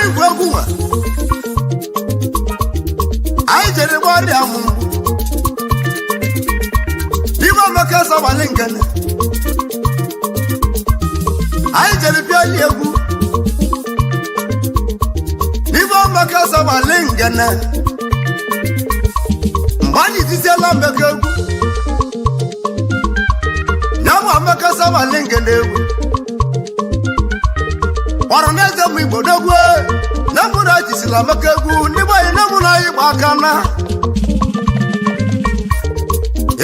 Anyị bụ egwu nwa anyị jere gba ọrịa mụ n'ime Amaka Sọgbalị Ngene. Anyị jere bịa li egwu n'ime Amaka Sọgbalị Ngene. Mgbe anyị tisiela Amaka egwu ya bụ Amaka Sọgbalị Ngene, egwu ọrụ na-eze m Igbo n'egwu na mụ na jisila Amaka egwu ndị be anyị na mụ na anyị gba aka na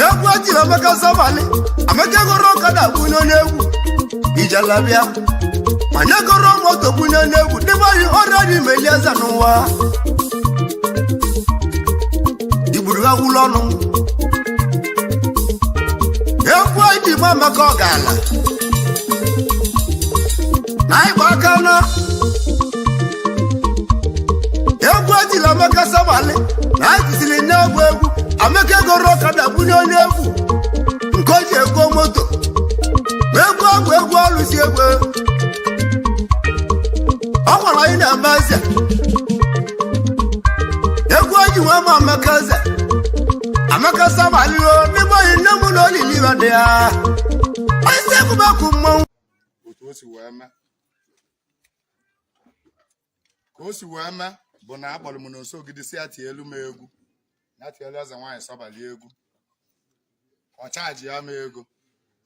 egwu ejiri Amaka Sọgbalị. Amaka goro ọkada gbunye onye egwu ijelabịa ma nye goro moto gbunye onye egwu. Ndị be anyị, ọrịa dị meli eze n'ụwa igburu ha wụlọ ọnụ. Egwu eji gba Amaka ọ ga-ala na ịgba aka na egwu ejiri Amaka Sọgbalị na anyị tisiri nye egwu egwu. Amaka goro ọkada bunye onye egwu nke o ji ego moto egwu egwu egwu ọlụsi egwu ọ gwara anyị na-eme eze egwu eji wee ma Amaka eze Amaka Sọgbalị o. N'ime anyị, nne m na olili ibe dị ya onye ekwubekwu mmọnwụ. Otu o si wee mee ka o si wee mee bụ na akpọrọ m n'Oso Ogidi, si ya tie elu m egwu, ya tielu Eze Nwaanyị Sọbalị egwu. Ọ charge ya m ego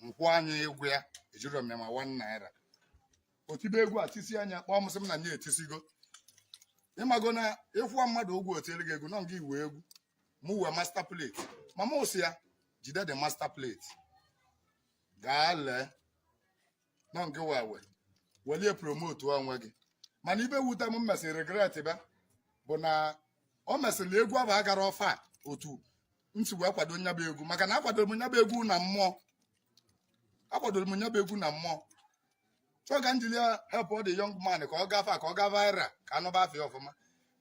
nkwụ anya ịgwụ ya ejiro m ya ma ₦1. Otibe egwu a tisi anya, kpọọ m, sị m na nye etisigo. Ịmago na ịkwụọ mmadụ ụgwọ otielu gị egwu nọ nga iwe egwu mụ wee master plate ma mụ sị ya jide the master plate, gaa lee nọ nke wewe welie promote onwe gị. Mana ibe wute m mesịrị regret bịa bụ na o mesịrị egwu ahụ agara ọfa otu nsi wee kwado nyaba egwu, maka na akwadoro m nyaba egwu na mmụọ, akwadoro m nyaba egwu na mmụọ, chọọ ka njili ya help the young man ka ọ gafe, ka ọ gaa viral, ka anụba afịa ọfụma.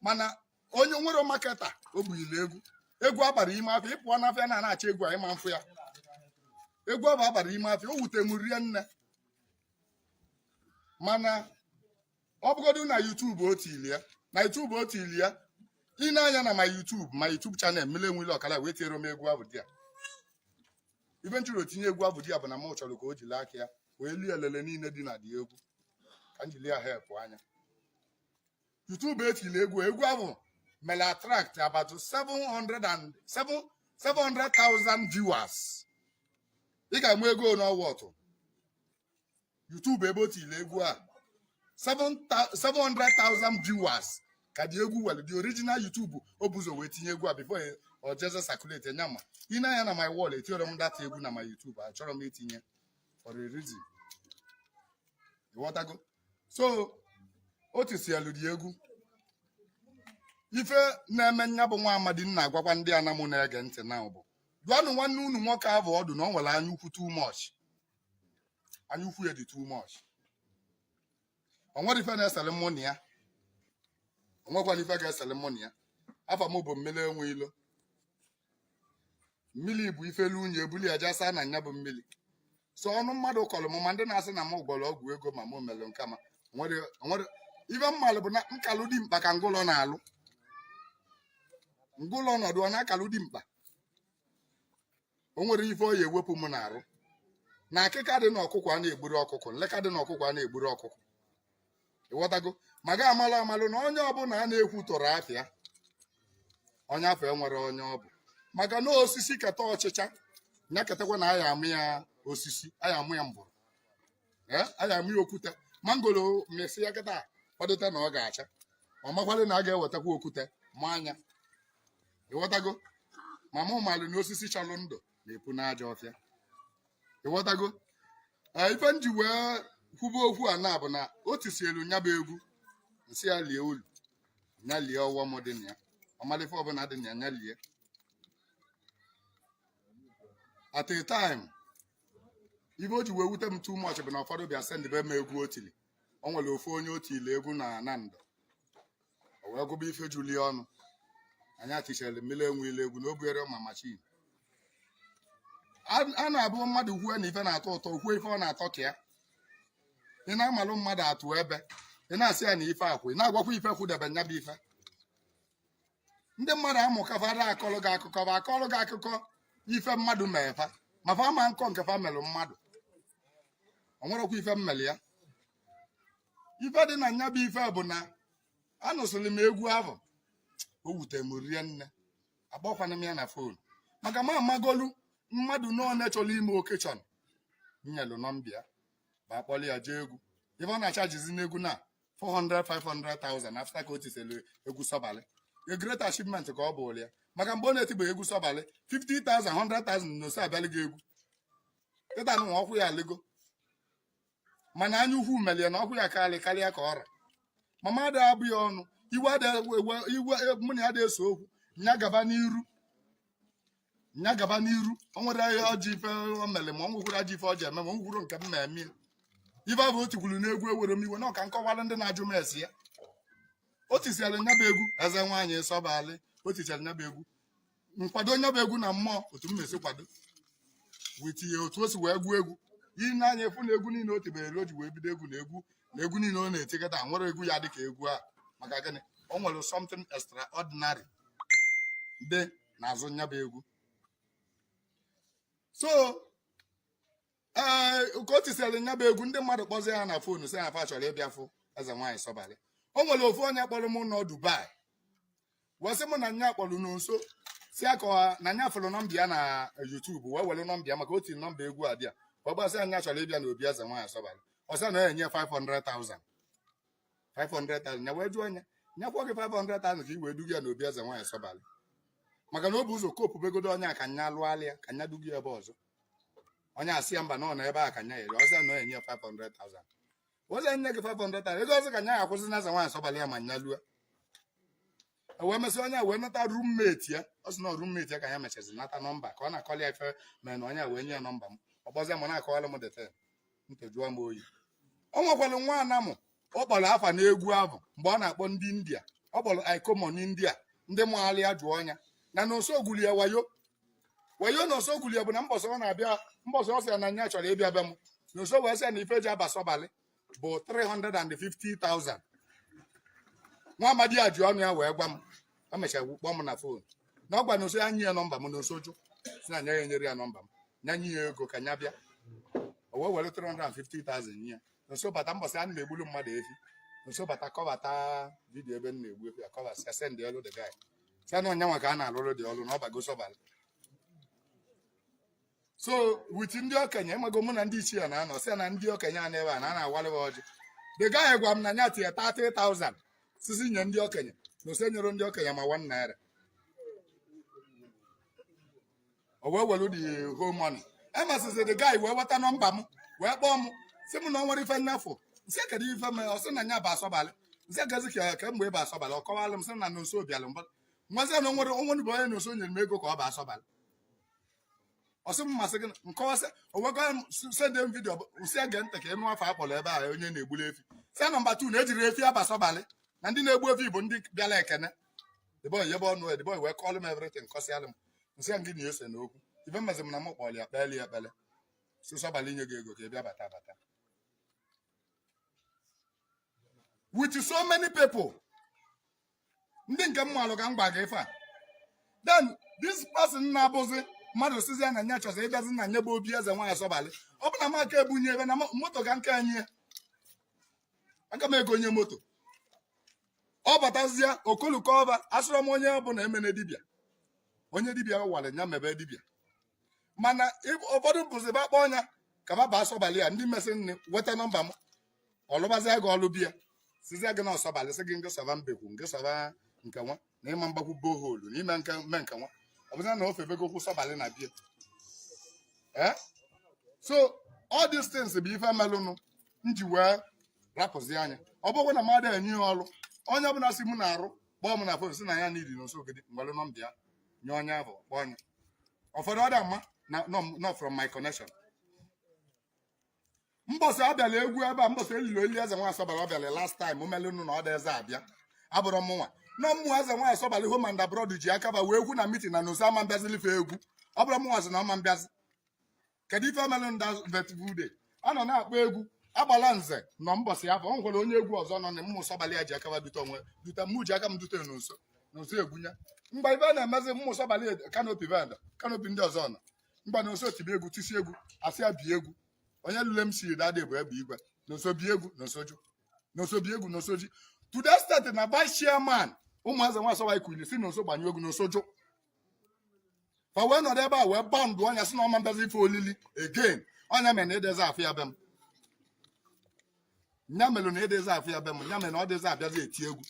Mana onye nwere marketer o bughili egwu, egwu agbara ime afịa, ịpụọ n'afịa na na-achọ egwu a ịma mfụ ya. Egwu ahụ agbara ime afịa, o wute m rie nne. Mana ọ bụgodu na YouTube o tili ya, na YouTube o tili ya, ị na-anya na my YouTube channel, mmiri enwile ọkara wee tiere m egwu ahụ dị ya. Ibe m chọrọ tinye egwu ahụ dị ya bụ na m chọrọ ka o jiri aka ya wee lie elele niile dị na dị egwu, ka m jiri ya help anya. YouTube etili egwu, egwu ahụ mere attract about 700 and 700,000 viewers. Ị ga-amụ ego n'ọwọtụ YouTube ebe o tili egwu a, 700,000 viewers ka dị egwu were the original YouTube o buzo wee tinye egwu a before ọ jeze circulate nya. Ma ị na-anya na my wall, etinyere m data egwu na my YouTube, achọrọ m itinye for a reason, ịghọtago? So o tisielu dị egwu. Ife na-eme nya bụ nwa amadi nna agwakwa ndị anamụ na-ege ntị na bụ dụanụ nwanne unu nwoke ahụ ọdụ na ọ nwere anya ukwu too much. Anya ukwu ya dị too much. O nwere ife na-esele mụ na ya, o nwekwana ife ga-esele mụ na ya. Afa m bụ Mmiri Enwe Ilo. Mmiri bụ ife elu unyi ebuli aja saa na nya bụ mmiri. So ọnụ mmadụ kọrọ m, ma ndị na-asị na m gwọrọ ọgwụ ego, ma m mere nke ma nwere nwere ife mmalụ bụ na nkalụ dị mkpa ka ngụlọ na-alụ ngụlọ ọnọdụ ọ na-akalụ dị mkpa. O nwere ife ọ ya ewepụ m na-arụ na akịka dị n'ọkụkọ a na-egburu ọkụkọ, nleka dị n'ọkụkọ a na-egburu ọkụkọ, ịghọtago? Ma ga amalụ amalụ na onye ọbụla a na-ekwu tụrụ afịa onye afọ enwere onye ọ bụ, maka na osisi keta ọchịcha ya ketakwa na aya amụ ya osisi, aya amụ ya mbụrụ, ee, aya amụ ya okwute. Mangoro mesị ya kịta kwadote na ọ ga-acha, ọ makwalị na a ga-ewetakwa okwute ma anya, ịghọtago? Ma mụ malụ na osisi chalụ ndụ na-epu n'ajọ ọfịa, ịghọtago? Ee, ife m ji wee kwuba okwu a na bụ na o tisielu nya bụ egwu, nsị ya lie ulu, nya lie ọghọm dị na ya, ọmalife ọbụla dị na ya, nya lie. At a time, ife o ji wee wute m too much bụ na ụfọdụ bịa sendịbe m egwu o tili. O nwere ofu onye o tili egwu na Nando, o wee gụba ife julie ọnụ. Anyị atichara Mmiri Enwe Ile egwu na o buere ma machine a na-abụ mmadụ kwue na ife na-atọ ụtọ, kwuo ife ọ na-atọ ka ya. Ị na-amalụ mmadụ atụ ebe ị Ị na-asị ya na ife akwụ, ị na-agwakwa ife kwudebe nya bụ ife. Ndị mmadụ amụkafara akọlụ gị akụkọ bụ akọlụ gị akụkọ ife mmadụ mefa, ma fa ama nkọ nke fa melụ mmadụ. O nwerekwa ife mmeli ya. Ife dị na nya bụ ife bụ na anụsịrị m egwu ahụ, o wute m rie nne. Akpọkwana m ya na phone maka ma amagolu mmadụ n'one chọrọ ime occasion nyelụ nọmba ya bụ akpọli ya jee egwu. Ife ọ na-achajizi n'egwu na 400 500,000 after ka o tiselu egwu Sọbalị, a great achievement ka ọ bụrụ ya, maka mgbe ọ na-etibeghị egwu Sọbalị, 50,000 100,000 na ose abịalị gị egwu. Kịta nwa ọkwụ ya alịgo, mana anya ukwu melie na ọkwụ ya karị karịa ka ọra. Mama adịghị abụ ya ọnụ iwe adịghị ewe iwe. Mụ na ya dị eso okwu, nya gaba n'iru, nya gaba n'iru. O nwere ihe ọjọ ife o mere, ma ọ nwekwuru ajọ ife ọ ji eme, ma o nwekwuru nke m ma eme ya. Ife ahụ o tikwuru n'egwu ewere m iwe na ọka nkọwara ndị na-ajụ m esi ya. O tisiara nya bụ egwu eze nwaanyị Sọbalị. O tichara nya bụ egwu, nkwado nya bụ egwu na mmụọ otu m mesi kwado witinye otu o si wee gụọ egwu. Iyi n'anya efu na egwu niile o tibere, o ji wee bido egwu na egwu na egwu niile ọ na-etikọta, nwere egwu ya dịka egwu a. Maka gịnị? O nwere something extraordinary dị n'azụ nya bụ egwu. So ee, ka o tisịrị nya bụ egwu, ndị mmadụ kpọzie ya na phone, sị na fa chọrọ ịbịa fụ eze nwaanyị Sọbalị. O nwere ofu onye kpọrọ m nọ Dubai, wee sị m na nya kpọrọ n'nso si ya ka na nya fụrụ nọmba ya na YouTube, wee were nọmba ya maka o tiri nọmba egwu a dị ya, wee gbasị ya nya chọrọ ịbịa n'obi eze nwaanyị Sọbalị. Ọ sị na ya enye 500,000, 500,000. Ya wee jụọ anya, nyekwa gị 500,000 ka i wee duga ya n'obi eze nwaanyị Sọbalị, maka na o bụ ụzọ kopubegodo onye a ka nya lụghalịa ka nya duga ya ebe ọzọ. Onye asị ya mba, na ọ nọ ebe a ka nya yere. Ọsị ya na ọ enye 500,000. Ozi nye gị 500,000, ego ọzọ ka nya ya akwụsị na eze nwaanyị Sọbalị ya ma nya lụọ. E wee mesị onye a wee nata roommate ya. Ọ sị na roommate ya ka ya mechazi nata nọmba ka ọ na-akọli ya ife mere na onye a wee nye ya nọmba m. Ọ kpọzie m na-akọwalụ m detail ntejụọ m oyi. O nwekwara nwa anamụ ọ kpọrọ afa n'egwu ahụ mgbe ọ na-akpọ ndị India. Ọ kpọrọ ikomo n'India, ndị mụgharịa jụọ ọnya na n'oso gwuli ya wayo wayo. Na oso gwuli ya bụ na mbọsị ọ na-abịa, mbọsị ọ sị ya na nya chọrọ ịbịa be m n'oso, wee sị ya na ife eji aba Sọbalị bụ 350,000. Nwa amadi a ji ọnụ ya wee gwa m. O mechara kpọọ m na phone na ọ gwa na oso ya nye ya nọmba m, na oso jụ, si na nya ya enyere ya nọmba m, nya nye ya ego ka nya bịa. O wee were 350,000 nye ya. Nso bata mbọsị a na-egbulu mmadụ efi, nso bata kọbata video ebe m na-egbu efi, akọbasịa, send elu the guy, sị na ọnyanwa ka a na-alụrụ dị ọlụ na ọ bago Sọbalị. So with ndị okenye enwego mụ na ndị ichie na-anọ, sị na ndị okenye a n'ebe a na a na-awalị ha ọjị. The guy gwa m na nya tinye 30,000 sisi nye ndị okenye, na ose nyere ndị okenye ma 1 naira. O wee welu the whole money. Emesizi the guy wee weta nọmba m, wee kpọọ m, sị m na ọ nwere ife nnafụ. Nsị kedu ife m? Ọ sị na nya bụ Asọbalị. Nsị gazi ka kemgbe ebe Asọbalị. Ọ kọwalụ m, sị na nso bịalụ mbọ nwazi na onwere onwere bụ onye na nso nyere m ego ka ọ bụ Asọbalị. Ọ sị m masị gị nkọwasị. O wekwa m send m video, nsị ege ntị ka ịnụ afọ akpọrọ ebe a onye na-egbuli efi. Sị nọmba 2 na ejiri efi aba Sọbalị, na ndị na-egbu efi bụ ndị bịara ekene. The boy yebe ọnụ, the boy wee kọọlụ m everything, kọsịalụ m. Nsị ya gị na ese n'okwu ife mmezi m na m kpọrọ ya kpele ya ekpele, si Sọbalị nye gị ego ka ị bịa bata bata with so many people. Ndị nke m malụ ka m gwa gị ife a. Then this person na-abụzi mmadụ sizi ya na nya chọzi ịbịazi na nyebe obi eze nwaanyị Sọbalị. Ọ bụ na m aka ebunye ebe na moto ka nke anyị ya, aka m egonye moto. Ọ batazie okolukọba. Asịrọ m onye bụ na emene dibịa, onye dibịa wara nya mebe dibịa, mana ụfọdụ bụzi ebe akpọ ọnya ka ba baa Sọbalị ya. Ndị mesị nne weta nọmba m, ọlụbazie gị ọlụ bịa sizie gị na Ọsọbalị, sị gị ngị sọba mbekwu, ngị sọba nke nwa na ịma mgbakwu borehole na ime nke mee nke nwa. Ọ bụzia na ofe begokwu Sọbalị na bịa. Eh, so all these things bụ ife melụnụ m ji wee rapụzi anya. Ọ bụrụ na mmadụ enye ya ọrụ, onye ọbụla si m na-arụ kpọọ m na phone si na ya n'iri n'oso ogidi, ngwalụ nọmba ya nye onye ahụ, kpọọ onye ụfọdụ ọ dị ama na no from my connection. Mbọsị abịala egwu ebe a, mbọsị elili oli eze nwa Sọbalị, ọ bịala last time omelụnụ na ọ dị eze abịa abụrụ mụnwa nọ mmụọ eze nwaanyị Sọbalị home and abroad ji aka ba wee kwu na meeting na n'oso ama mbịazilife egwu. Ọ bụrụ mụnwa sị na ọma mbịazi, kedu ife melụ nda vetvude a nọ na-akpọ egwu Agbala nze nọ mbọsị afọ o nwekwara onye egwu ọzọ nọ na mmụ sọbalị ya ji aka dute onwe dute mụ ji aka m dute n'nso n'nso egwunye mgbe ibe na-emezi mmụ sọbalị canopy band canopy ndị ọzọ nọ mgba na nso tibe egwu tisi egwu asị ya bie egwu. Onye lule m siri dada bụ egbe igwe n'nso bie egwu n'nso ju n'nso bie egwu n'nso ji to the extent na vice chairman ụmụeze nwa sọba ikwili si n'nso gbanye egwu n'nso jụ fa wee nọdụ ebe a wee bandụ ọnya si na ọma mbezi ife olili again. Ọnya mere na ịdeze afụ ya be m, nya mere na ịdeze afụ ya be m, nya mere na ọ dịze abịazi eti egwu,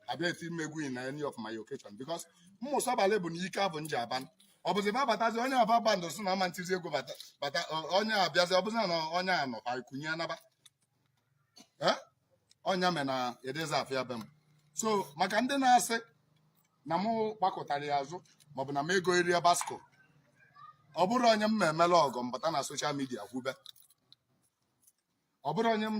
abịa eti m egwu in any of my occasion, because mmụ sọbalị bụ na ike abụ nji aba. Ọ bụzi ba batazi onye aba bandụ si na ọma ntizi egwu bata bata onye abịazi, ọ bụzi na onye anọ fa ikunye anaba. Eh? Ọnya mere na ịdịze afụ ya be m. So maka ndị na-asị na mụ gbakọtara ya azụ maọbụ na m ego eri basko, ọ bụrụ onye m ma emela ọgọ mbata na social media kwube, ọ bụrụ onye m chọrọ.